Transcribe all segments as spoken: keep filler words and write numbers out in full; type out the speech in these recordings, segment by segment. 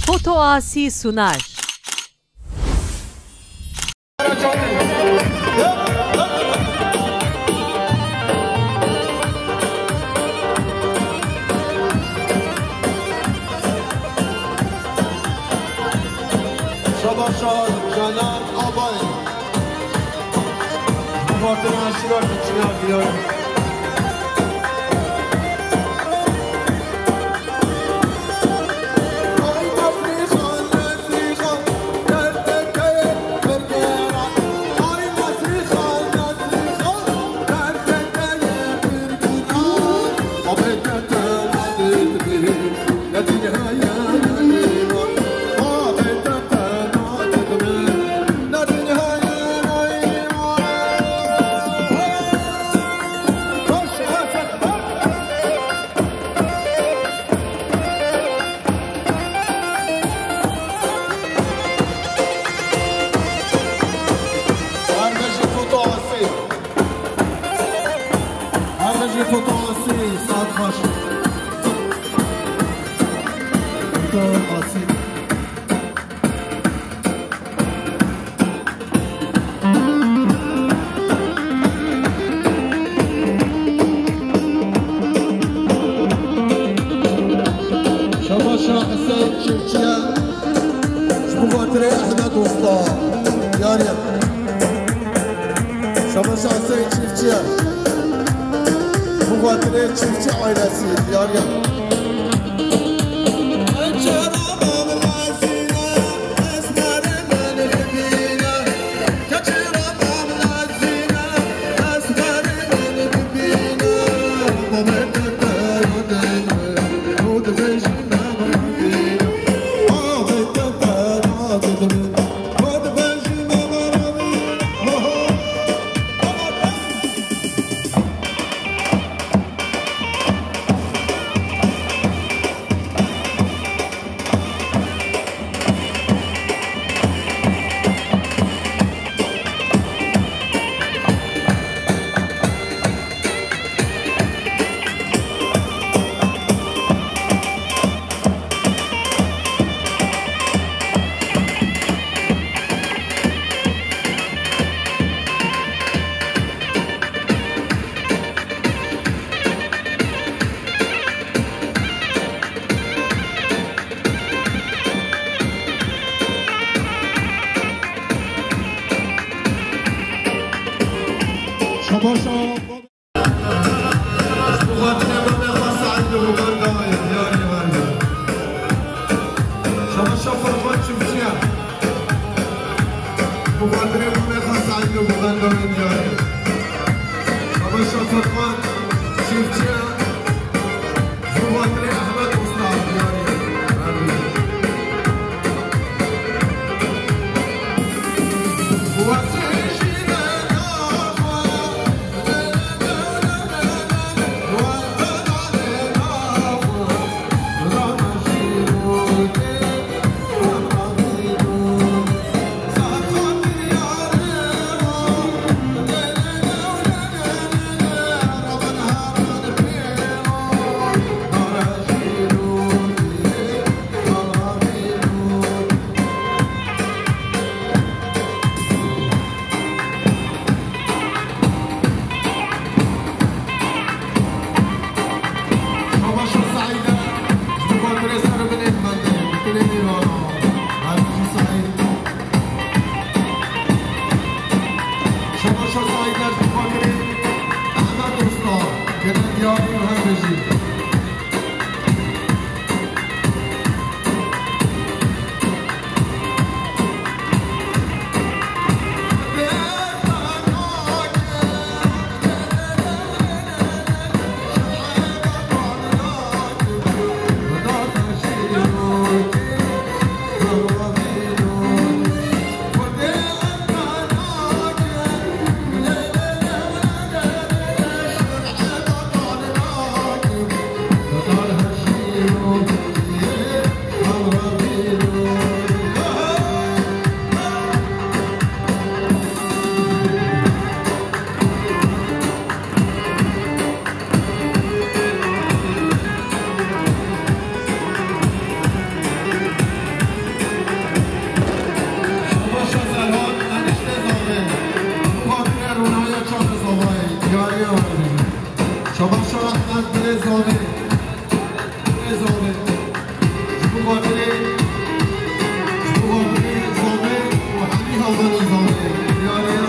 Foto Asi sunar. Şabaşa Canan Abay. Xatir aşira kiçiya giyan. Her bijî foto asê. Her bijî foto asê. Saet baş. Foto asê. Şabaşa Hüseyin Çiftçiye, ji bo xatirê Ehmed Usta, yarî. Şabaşa Hüseyin Çiftçiye, ji bo xatirê Çiftçi ailesi, yarî. Şabaşa. Ji bo xatirê mamê xwe Seîd û Uganda, yarî, yarî. Şabaşa Furkan Çiftçiye. Ji bo xatirê mamê xwe Seîd û Uganda, yarî. Şabaşa Furkan Çiftçiye. Ji bo xatirê Ehmed Usta, yarî. Ji bo xatirê, ji bo xatirê Zame û hemî hevalên Zame. Diyariya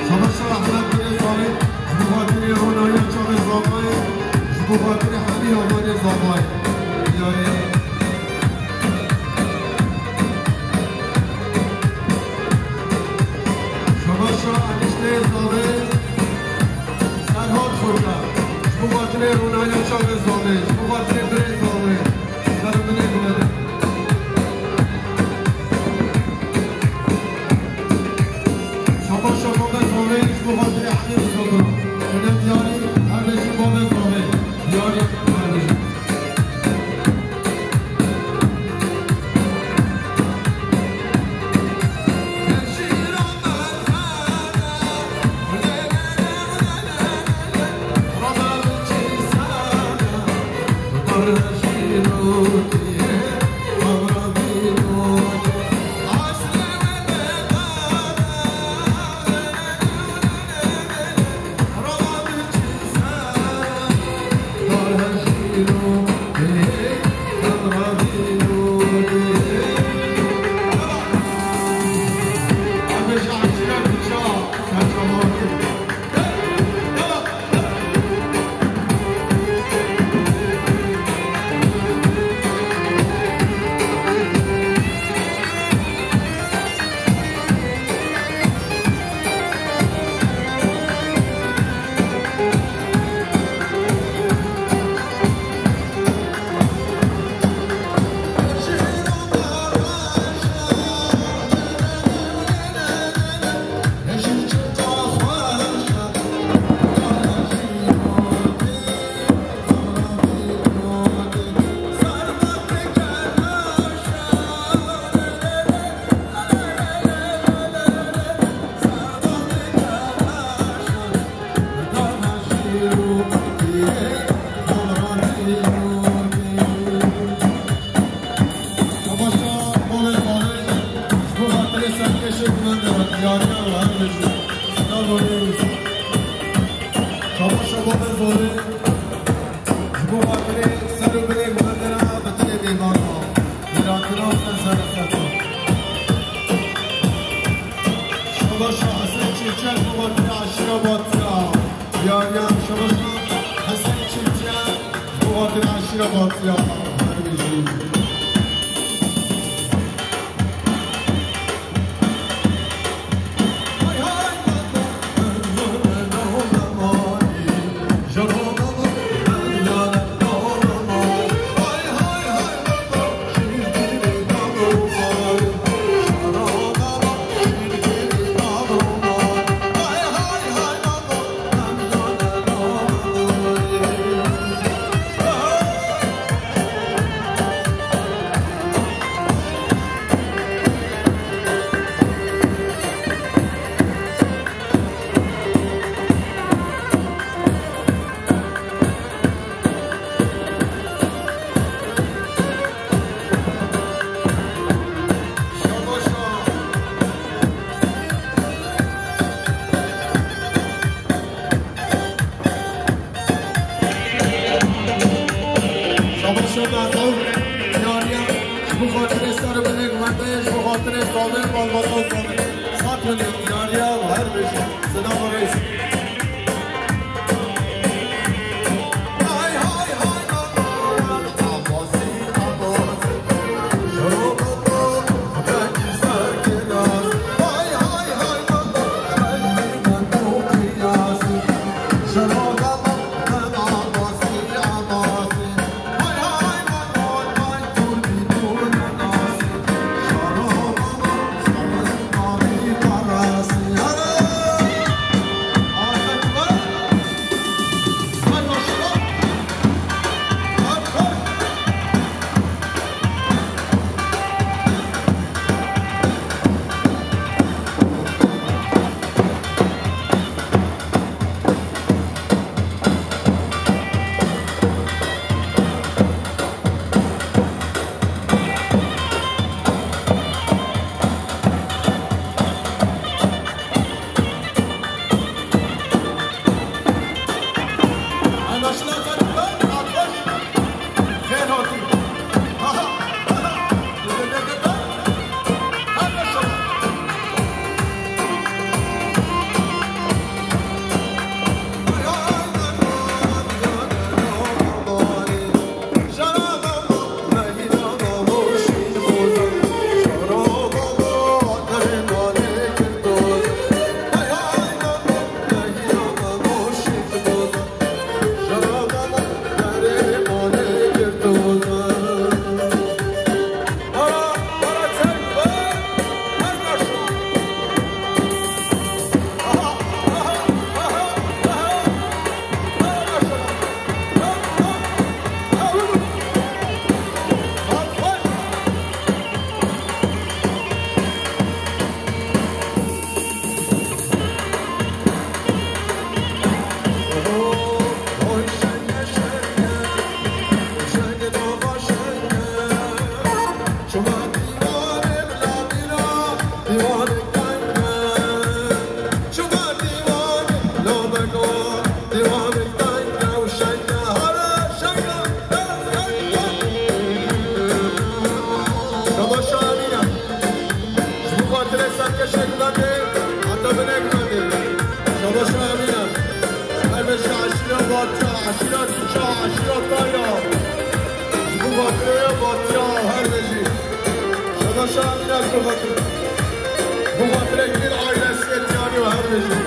Şabaşa Ehmed Birê Zame, ji bo xatirê ronaya çavê Zamayê, ji bo xatirê hemî hevalên Zamayê. Diyariya. Şabaşa enişteyê Zame. Serhat Xoca, ji bo xatirê ronaya çavê Zame, ji bo xatirê birê Zame, ser û binê gumedin. Şabaşa babê Zame, ji bo xatirê Elî Rîzadar. Şöyle diyarî, her beşî babê Zame, diyarî, her beşî. Savaşa bolê bolê, ji bo xatirê serkêşê gumendê re diyariya û her bijî. Sida bolê wî. Savaşa bolê bolê, ji bo xatirê ser û binê gumendê re bi dilê mêvan re. Wêratina ser ser ser. Savaşa Hesen Çiçek, ji bo xatirê aşîra Batiya. Diyariya Savaşa Hesen Çiçek. Ji bo xatirê aşîra Batiya her bijî. Şabaşa me xew diyariya, ji bo xatirê ser û binê gumendê, ji bo xatirê Zame, malbata Zame. Sat bin diyariya û her bijî. Sida û rêz. Şedoşa Mîraş Bixatir. Bixatirek din ailesiyê Tiyanî û her bijî.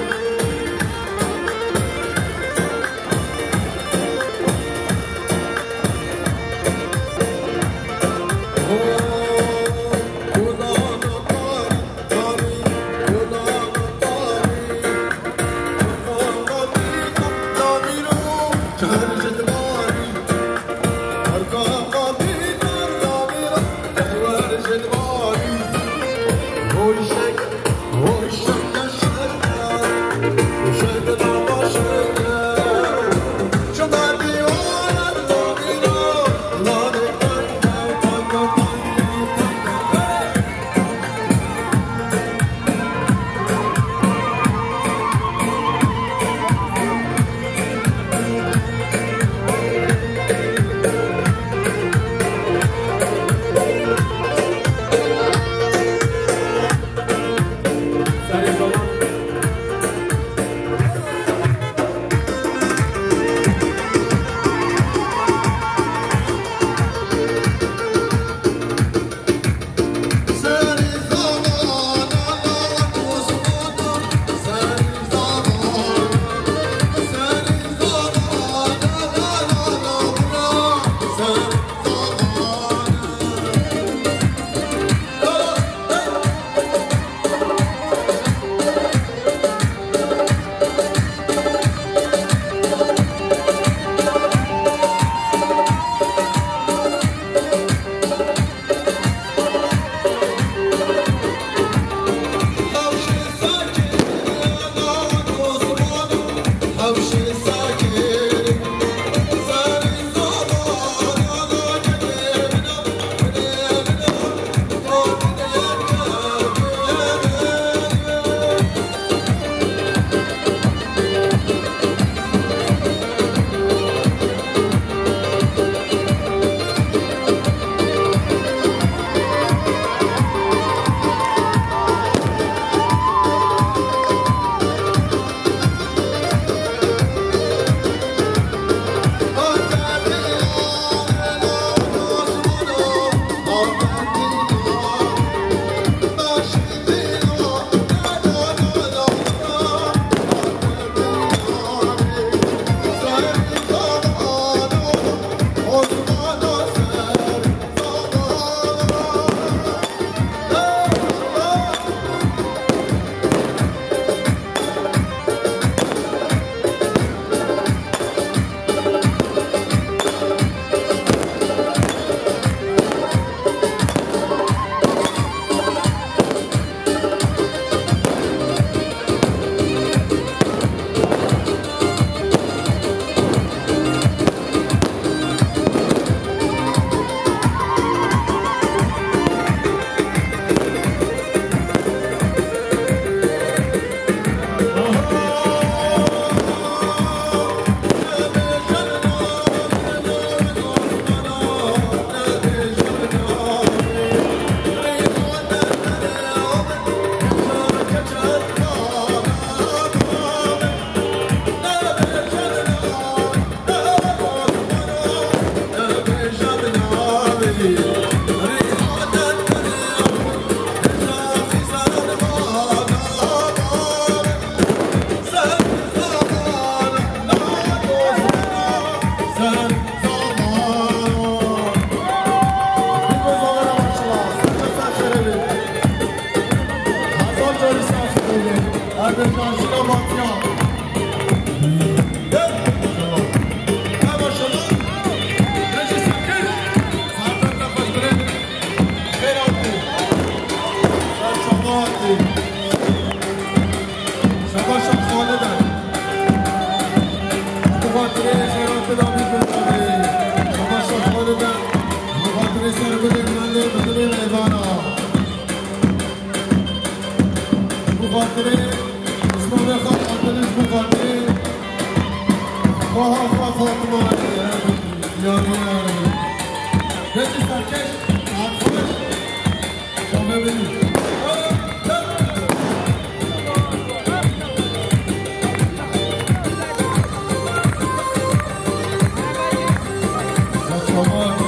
Bi xatirê Osmanê xwe, Abdulîz, bi xatirê xweha xwe Fatima, e, yanî, e, destê serkeş, saet xweş, şave bidî. Saçma bak.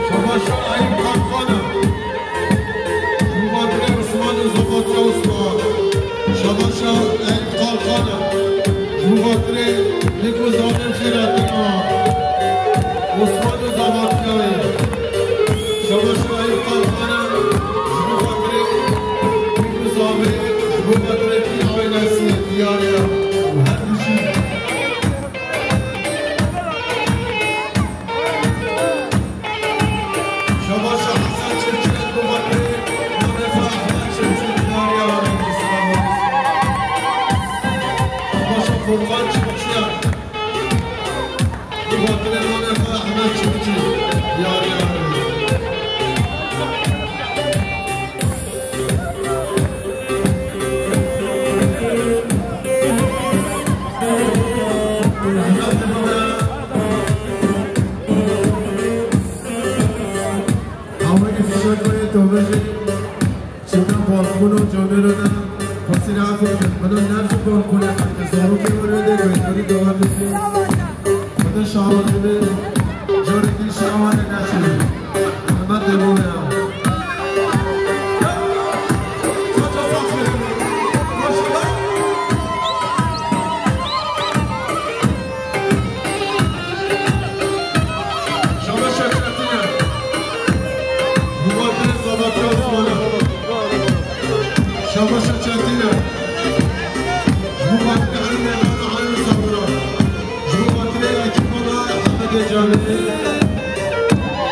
Şabaşa Eyüp Kalkan'a. Ji bo xatirê Osman û Zavatya Osman. Şabaşa Eyüp Kalkan'a. Ji bo xatirê nik û zavên xêratina Osman û Zavatyayê. Şabaşa Eyüp Kalkan'a. Ji bo xatirê nik û zavê, ji bo xatirê kî ailesî diyarê ya. Her bijî. Şabaşa Hesen Çiftçi, Kubatê, Mustafa Ahmet Çiftçi, Diyaryala Meclisi. Şabaşa Furkan Çiftçi, Kubatê, Mustafa Ahmet Çiftçi, Diyaryala Meclisi. Hawayê fişek ve tobejê çitan balkon û camêro de xwesî rahat û xizmino ner ji balkonê qelke zarokê were de guhdarî dewa dike. Xwedê şawa dibe, carekî şawa ne neşî. Hema demo ya. Şabaşa Çetine. Mubadir Zavatya Osman'a. Şabaşa Çetine. Mubadir Emine Nana Hayır Sabır'a. Ji bo xatirê ekîpa me Ehmedê Canê,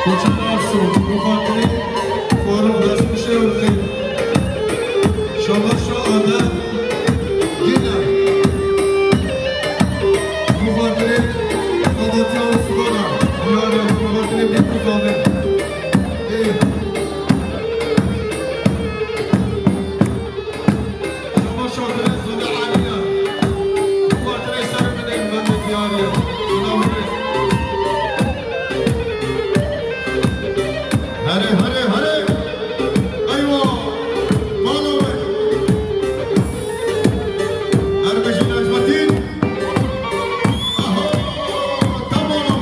Koçer Arso, ji bo xatirê Faruk Destnişê Urxê, Şabaşa Adem Gine, ji bo xatirê Xebatya Osmana, Diyarya, ji bo xatirê Bîk û Zavê. Ê. Şabaşa Dilê Zolê Aliye. Xatirê ser bidin, ben de diyar ya. Şuna vurun. Here, here, here. Eywa. Bala be. Her bijî Necmettin. Aha. Tamam.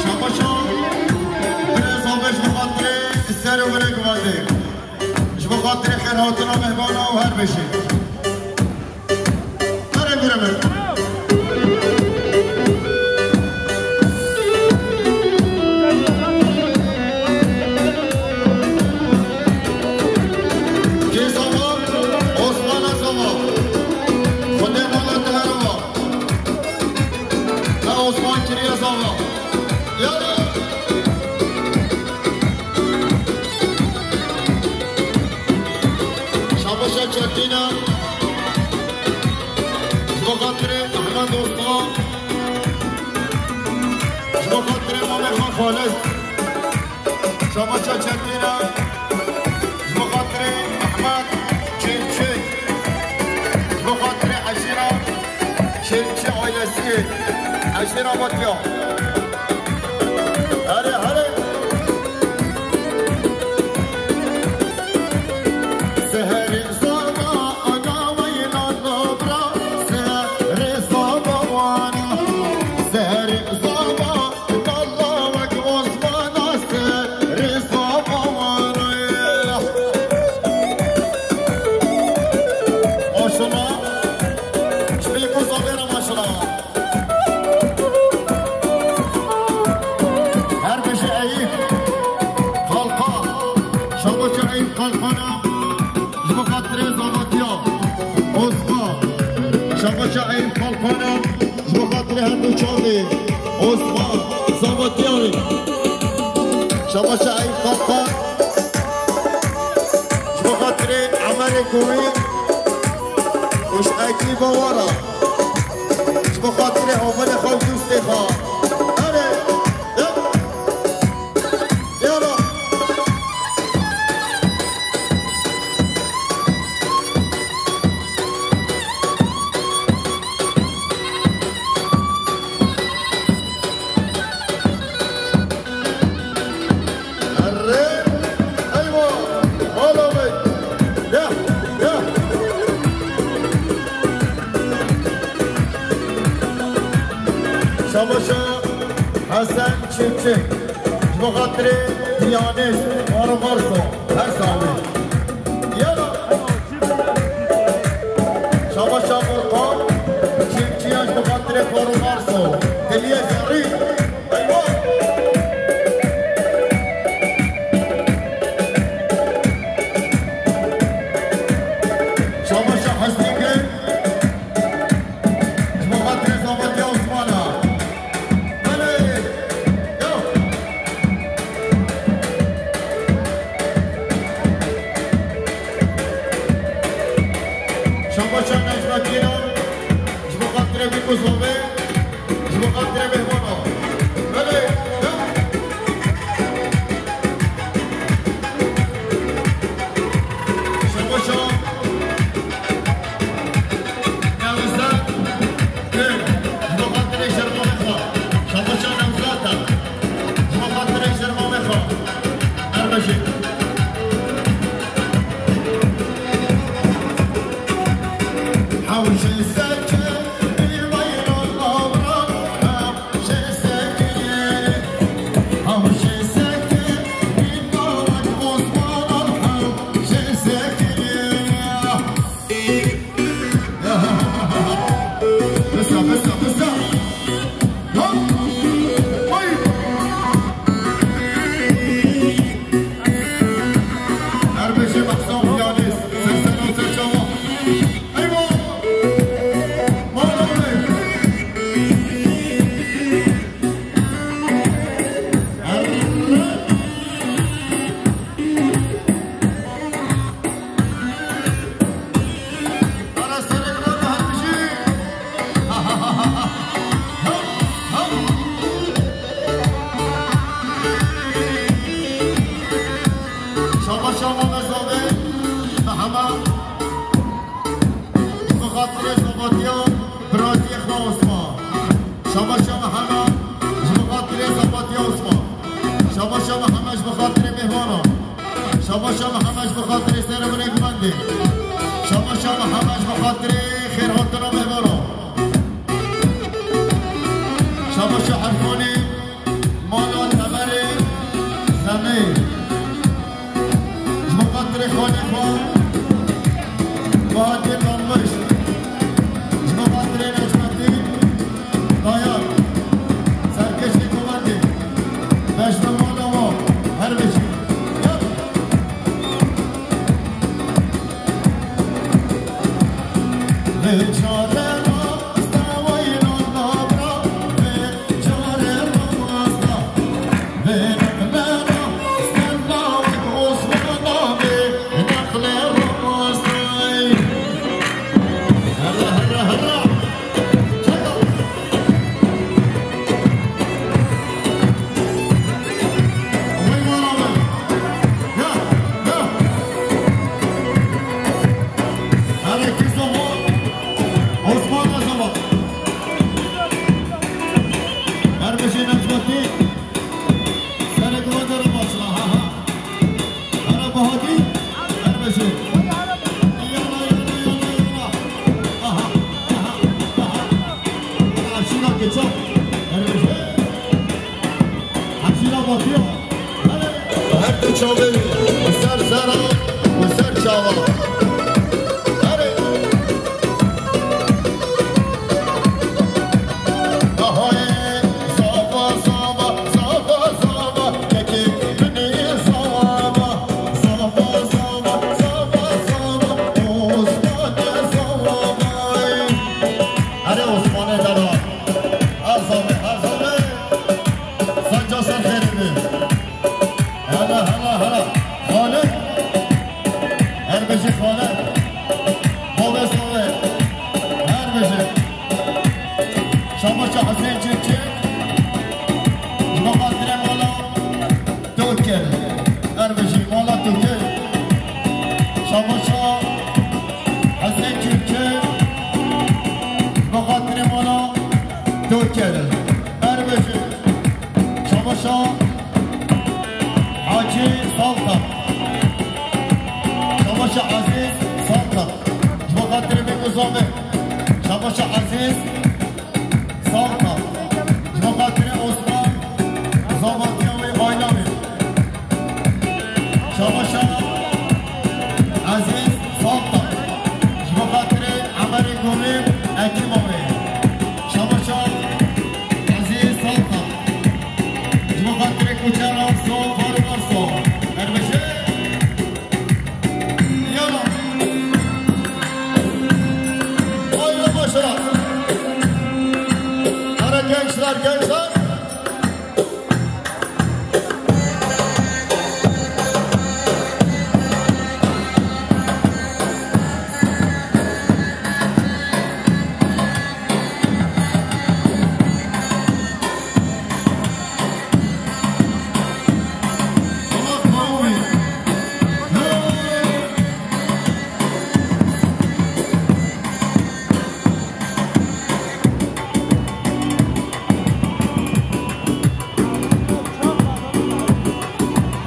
Şabaşa, birêz Abeş bi xatirê ser û binê guvatê. Ji bo xatirê xêrhatina mehbana û her beşê. Here gure me. Kê zava, Osmana zava. Xwedê mala te here va. Me Osman kiriye zava. Ya. Şabaşa Çetîna. Ji bo xatirê Ehmed Osman. Ji bo xatirê Mamê Xan Xalid. Şabaşa Çetîna. Ji bo xatirê Ehmed Çêçê. Ji Xatirê eşîra Çêlçî ailesî, eşîra Batya. Herê, herê. Seherê zava ana weyna nabra, seherê zava wana, seherê zava. Dalla wek Osmana serê zava wana. Maşallah. Ji ber ku zavê re maşallah. Her bêje Eyüp Kalkan. Şabaşa Eyüp Kalkan'a. Ji bo xatirê zavatiya Osman. Şabaşa Eyüp Kalkan'a. Ji bo xatirê her du çavê Osman Zavatiyan. Şabaşa Eyüp Kalkan. Ji bo xatirê Emerê Kovî û ji eklîba wan re. Ji bo xatirê havalê xwe û dostê xwe. Erê, yep. Yala. Erê, eywa, hala bey. Ya, ya. Şabaşa Hesen Çiftçi. Ji bo xatirê piyanîst, Maro Marso, her saxlê. Yala. Şabaşa Furkan, çimçiya ji bo xatirê Faro Marso. Diliyê zerrî. Eywa. Şabaşa Hesnî Gul. Ji bo xatirê Zavetiya Osmana. Belê. Yo. Şabaşa Necmetîna. Ji bo xatirê Bîkû Zovê. Ji bo xatirê mêhmana. Belê. Yo. Şabaşa. Newzat Gul, ji bo xatirê şermamê xwe. Şabaşa Newzat e. Ji bo xatirê şermamê xwe. Her bijî. Hewşê serçe, bî weyran abran, hewşê sekirê. Hewşê sekirê, bî baran Osmanan, hewşê sekirê. Besa, besa, besa. Hop! Oy! Her beşe baksan piyanist, seslen o serçava. Eyvah! Mala bey! Her Şabaşa Mehmet Zade, Mehmet. Bi xatirê Zavatiya, biraziyê xwe Osman. Şabaşa Mehmet, ji bi xatirê Zavatiya Osman. Şabaşa Mehmet, ji bi xatirê mêhmana. Şabaşa Mihemed ji bo xatirê serê min ê gumendê. Şabaşa Mihemed ji bo xatirê xêrhatina mêvana. Şabaşa Erfanê mala Temerê Xemê. Ji bo xatirê xanê xwe Bahatê Dalmij. Ji bo xatirê Necmetîn. Dayan, serkêşî komandî, beşdemana wan, her bijî. Yap! Vê çare rast e, weyna nabra, vê çare rast e, vê neqle rast e, lawek Osmana, vê neqle rast e. Herre, herre, herre. Çavê wî, ser sera û ser çava. Erê. Ahayê, zava, zava, zava, zava, kekê min ê zava. Zava, zava, zava, zava, Osmanê zava. Erê Osmanê dela. Her zave, her zave. Sen ca ser xêrê be. Hele, hele, hele. Xalid. Her bijî Xalid. Xalid Xalid. Her bijî. Şabaşa Hüseyin Çiftçi. Ji bo xatirê mala Tokel. Her bijî mala Tokel. Şabaşa Hüseyin Çiftçi. Ji bo xatirê mala Tokel. Her bijî. Şabaşa Hacî Saltan. Şabaşa Ezîz Saltan. Ji bo xatirê min ku zave. Şabaşa Ezîz Saltan. Ji bo xatirê Osman, zavatiya wê, aîla wê. Şabaşa Ezîz Saltan. Ji bo xatirê Emerê Gomê, Ekîma wê. Şabaşa Ezîz Saltan. Ji bo xatirê Kuçer Arso, Faruk Arso. Her bijî. Yala. Haydi başla. Hadi gençler, gençler.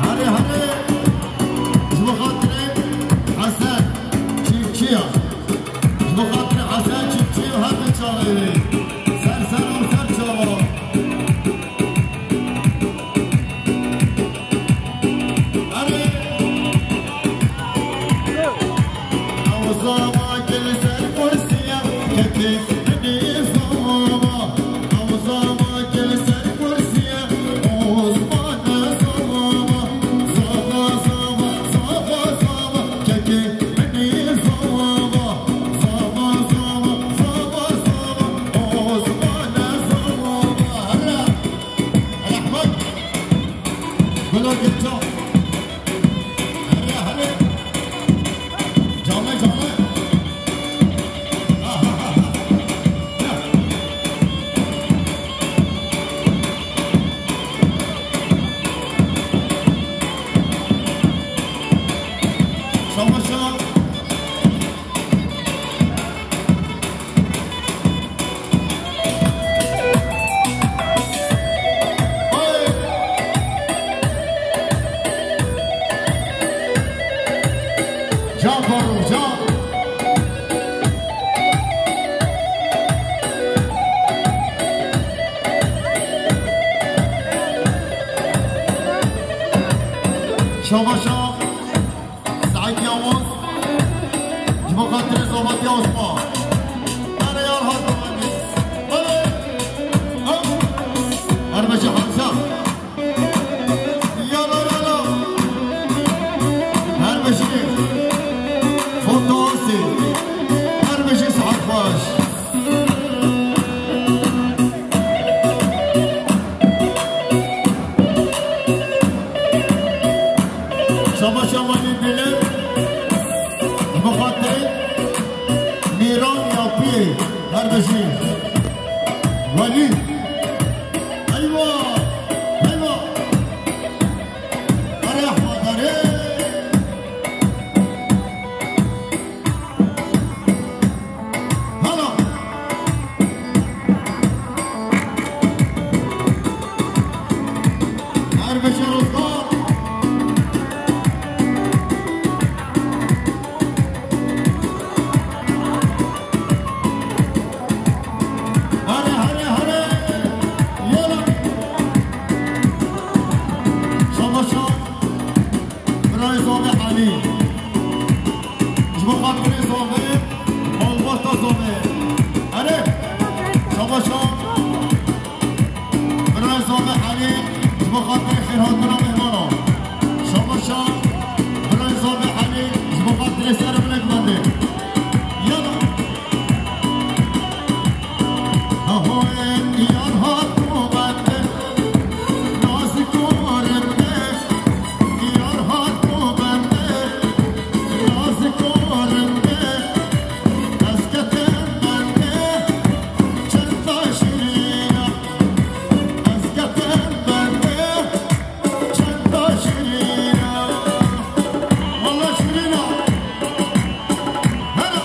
Herê, herê, ji bo xatirê Hesen Çîfçiya. Ji bo xatirê Hesen Çîfçiya her di çavê wê. Ser ser û ser çava. Rehmet. Bila Gilcan. Hele, hele. Canlı, canlı. Ha, ha, ha, ha. Ya. Savaşa. Can Faruk, can. Şabaşa. Saîd Yavuz, ji bo xatirê zavatiya Osman. Erê yar hat. Erê. Her bijî Hamza. Yala, yala. Her bijî. Fotosi. Her bijî, sihet xweş. Şabaşa Welî Bilal, ji bo xatirê Mîran Yapiyê, her bijî. Welî. Eywa! Eywa! Erê Ehmed, erê! Hala. Her beşe Rostar. Hare, hare, hare. Erê, şabaşa. Birayê Zave Elî, ji bo xatirê xêrhatina mehmana. Şabaşa. Birayê Zave Elî, ji bo xatirê serê min ê gundê. Yala. Ahoyên yar hat bo bende, nazik û rinde. Yar hat bo bende, nazik û rinde. Ez ketim bende, çend şirîn e. Ez ketim bende, çend şirîn e. Walla şirîn e. Hera.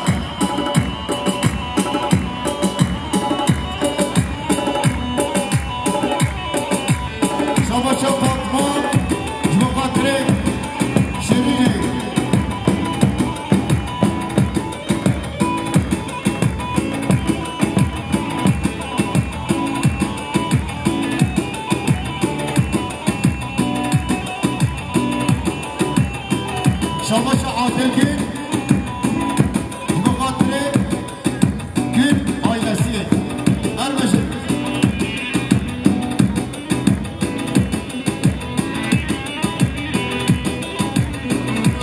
Şabaşa Fatma, ji bo xatirê şirînê. Şabaşa Adil Gül, ji bo xatirê Gül ailesi. Ermejin.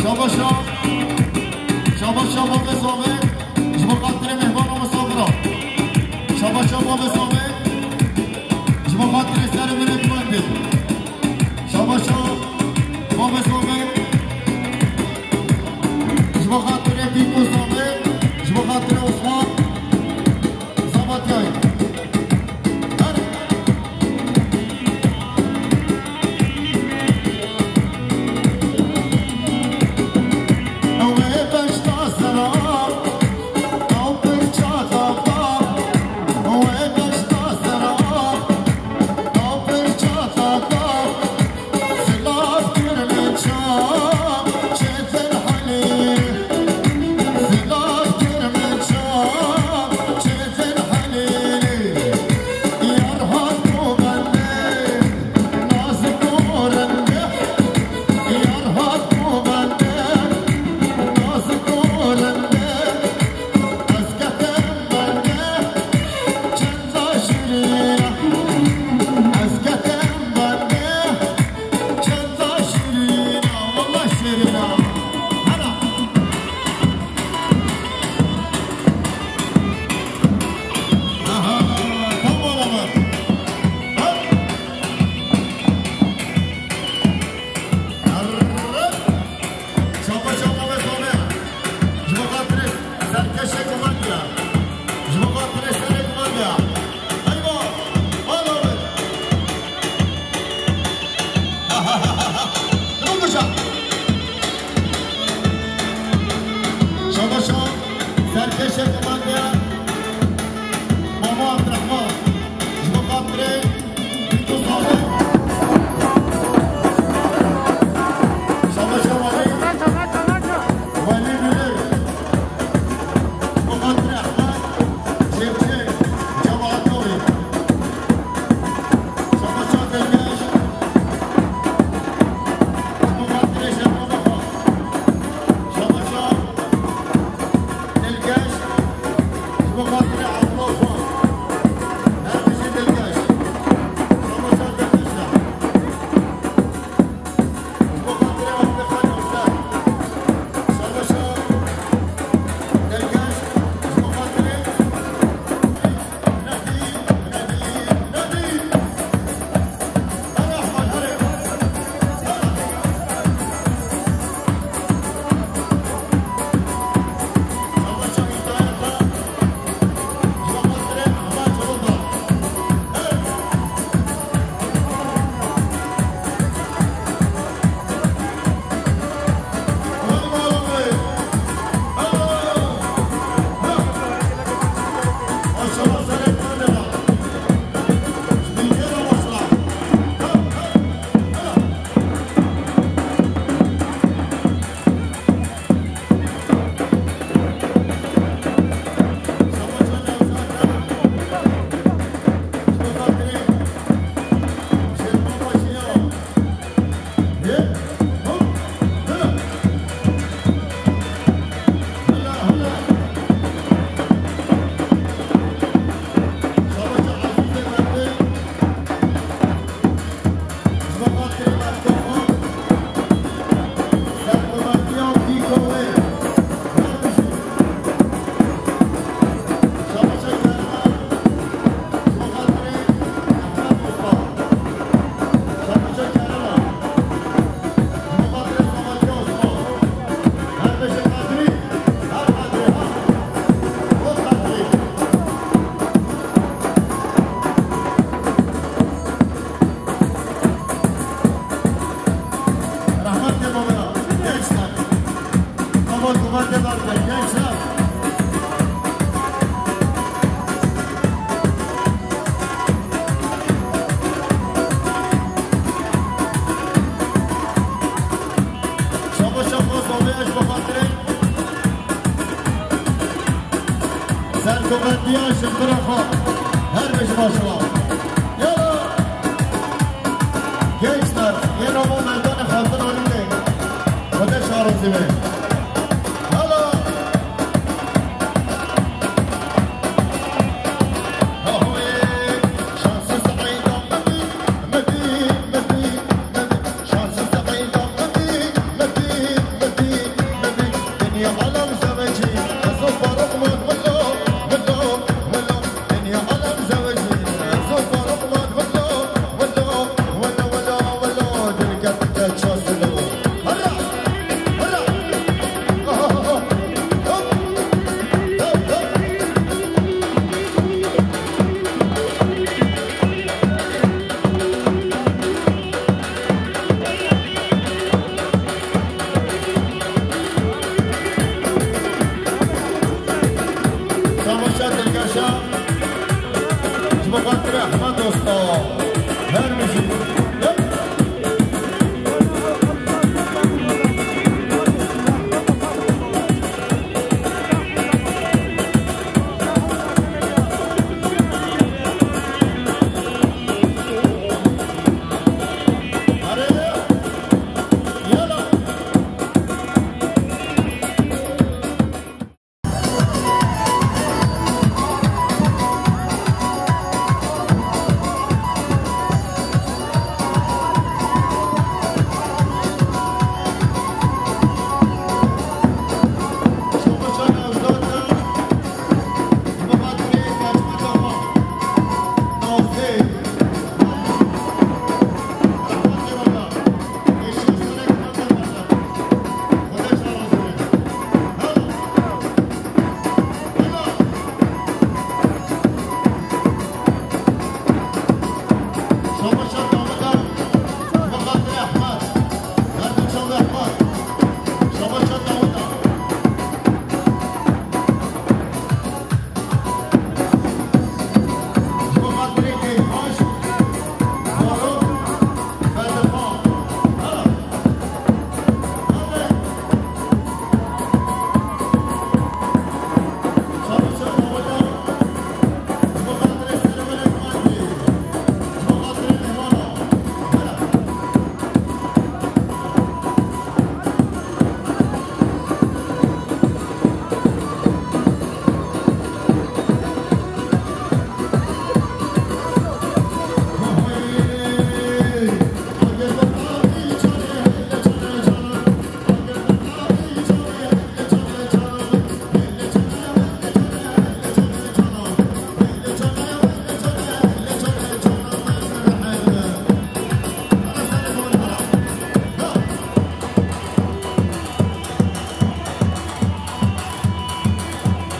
Şabaşa. Şabaşa Babê Zave. Ji bo xatirê mehmana misafira. Şabaşa Babê Zave. Ji bo xatirê serê min ê gundê. Şabaşa Babê Zave. Ji bo xatirê Bîk û Zave. Ji bo xatirê Osman. Zavatiyayê. Her Ew ê beşta zera, ew pirça dava. Ew ê beşta zera, ew pirça dava. Sergovendiya ji xwe re xwe. Her bijî baş û. Yala. Gençler, yê nava meydanê xatir anîne. Xwedê şarozî be. Hala. Tamaşa dilkaşa. Ji bo xatirê Ehmed Dosto. Her bijî.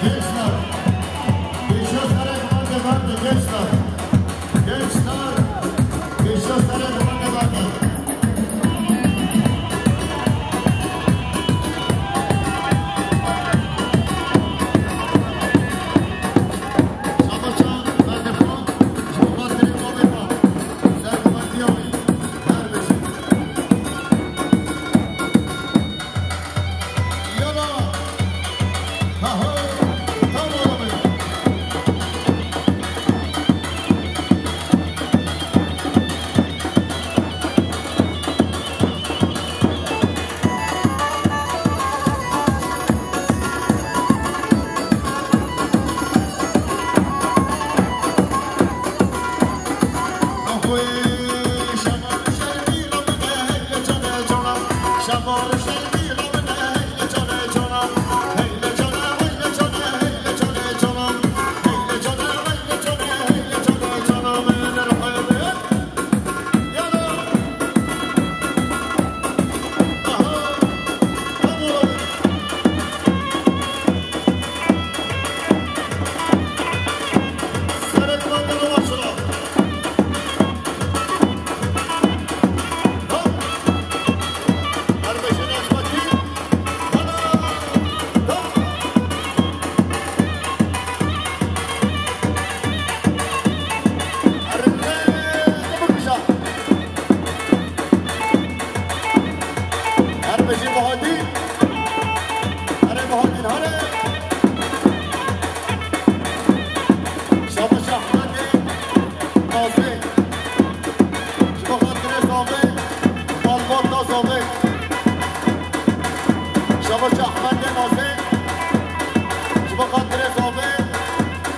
Gençler, pêşiya serê xwe de berdin, gençler. Gençler, pêşiya serê xwe de berdin. Şabaşa, berdin xwe, ji bo xatirê babê xwe. Sergovendiya wî, her bijî. Yala! Ha ha! Tamam abi.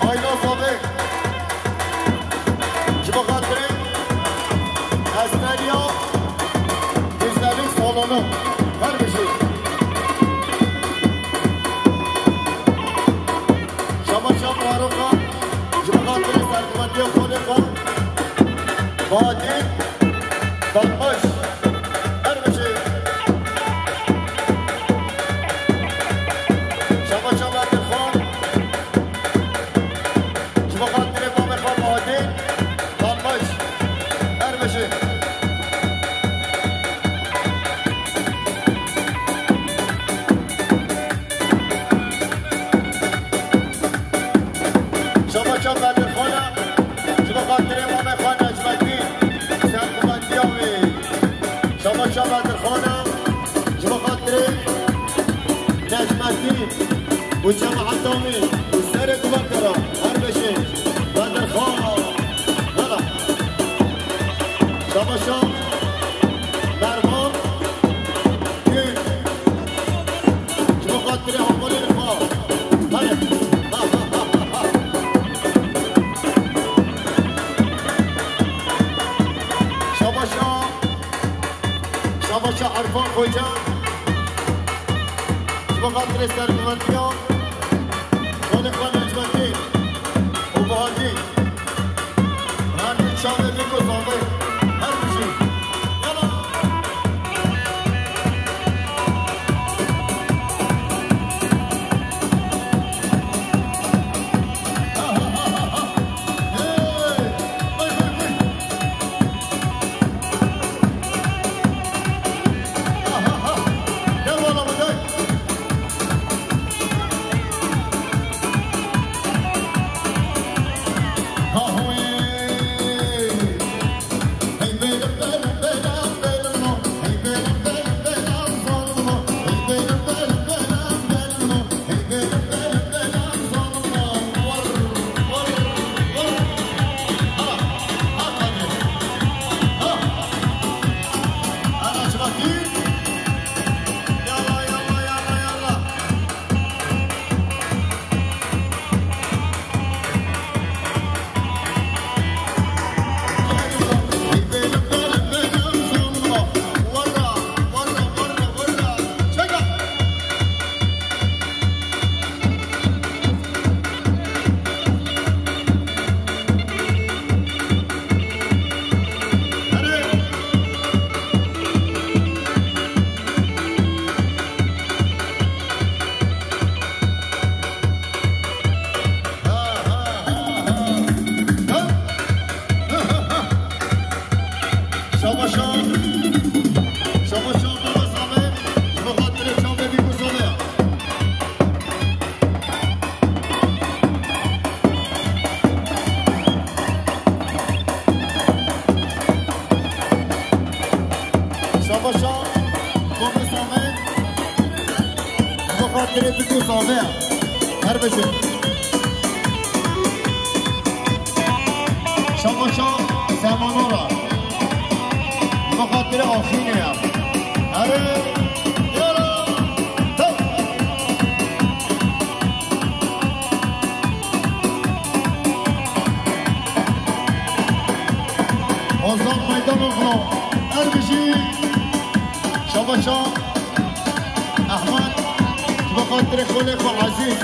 Hayda Sabê. Ji bo xatirê Esteriya Dizlevî salonu. Her bijî. Şama şam Faruqa. Ji bo xatirê serkuventiya xolê xwe. Fatî Dalmaş. Her bijî. Şama şam Bedirxan. Ji bo xatirê mamê xwe Bahatî Dalmaş. Her bijî. Şama şam Bedirxana. Ji bo xatirê mamê xwe Necmetîn. Serkumandiya wê. Şama şam Bedirxana. Ji bo xatirê Necmetîn û cemaeta wî û serê guvertera her beşê Bedirxan. Hela. Şama şam Mervan Gül. Ji bo xatirê hevalên xwe. Hadi. Ha, ha, ha, ha, ha. Şama şam. Şama şam Erfan Xoca. Ji bo xatirê serkuventiya xalê xwe Necmetîn û Bahatî. Her du çavê vî ku zavê. Her bijî. Yala. Ha, ha, ha, ha, ha. Hey. Hey, hey, hey. Şabaşa, şabaşa, baba Samet, ji bo xatirê çavê vî ku Samet ya. Şabaşa, baba Samet, ji bo xatirê vî ku Samet ya. Her bijî. Şamaşa Semanora. Bi xatirê Afînê ya. Erê, yala. Hey. Ozan Meydanoglu. Her bijî. Şamaşa Ehmed. Bi xatirê xolê xwe Ezîz.